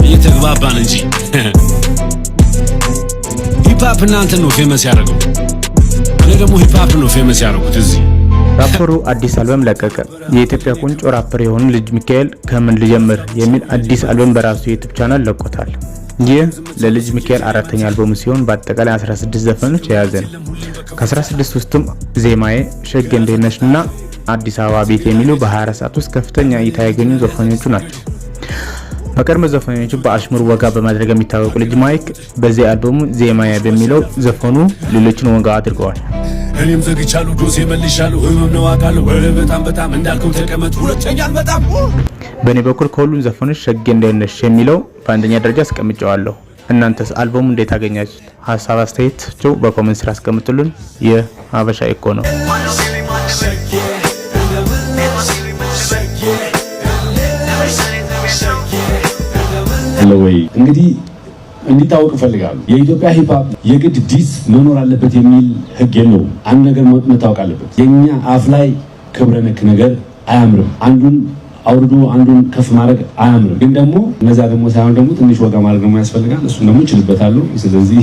እየተግባባን እንጂ hip hop እናንተን ነው famous ያደረገው። እኔ ደግሞ hip hop ነው famous ያደረጉት እዚህ። ራፐሩ አዲስ አልበም ለቀቀ። የኢትዮጵያ ቁንጮ ራፐር የሆኑ ልጅ ሚካኤል "ከምን ልጀምር" የሚል አዲስ አልበም በራሱ የ YouTube channel ለቆታል። ይህ ለልጅ ሚካኤል አራተኛ አልበሙ ሲሆን በአጠቃላይ 16 ዘፈኖች የያዘ ነው። ከ16 ውስጥም "ዜማዬ"፣ "ሸጌ እንዴት ነሽ" እና "አዲስ አበባ ቤት" የሚሉ በ24 ሰዓት ውስጥ ከፍተኛ እይታ ያገኙ ዘፈኖቹ ናቸው። በቀድሞ ዘፈኖቹ በአሽሙር ወጋ በማድረግ የሚታወቁ ልጅ ማይክ በዚህ አልበሙ "ዜማዬ" በሚለው ዘፈኑ ሌሎችን ወጋ አድርገዋል። እኔም ዘግቻለሁ፣ ዶሴ መልሻለሁ፣ ህመም ነው አውቃለሁ። ኧረ በጣም በጣም እንዳልከው ተቀመጥ፣ ሁለተኛ አልመጣም። በእኔ በኩል ከሁሉም ዘፈኖች "ሸጌ እንዴት ነሽ" የሚለው በአንደኛ ደረጃ አስቀምጨዋለሁ። እናንተስ አልበሙ እንዴት አገኛችሁት? ሀሳብ አስተያየታችሁ በ comment ስር አስቀምጡልን። ይህ ሀበሻ ኢኮ ነው። ሸጌ እንደምነሽ፣ ሸጌ ሸጌ አለ ወይ? እንግዲህ እንዲታወቅ እፈልጋለሁ። የኢትዮጵያ hip hop የግድ diss መኖር አለበት የሚል ህግ የለውም። አንድ ነገር መታወቅ አለበት። የኛ አፍ ላይ ክብረ ነክ ነገር አያምርም። አንዱን አውርዶ አንዱን ከፍ ማድረግ አያምርም። ግን ደግሞ እነዛ ደግሞ ሳይሆን ደግሞ ትንሽ ወጋ ማድረግ ደግሞ ያስፈልጋል። እሱን ደግሞ እችልበታለሁ። ስለዚህ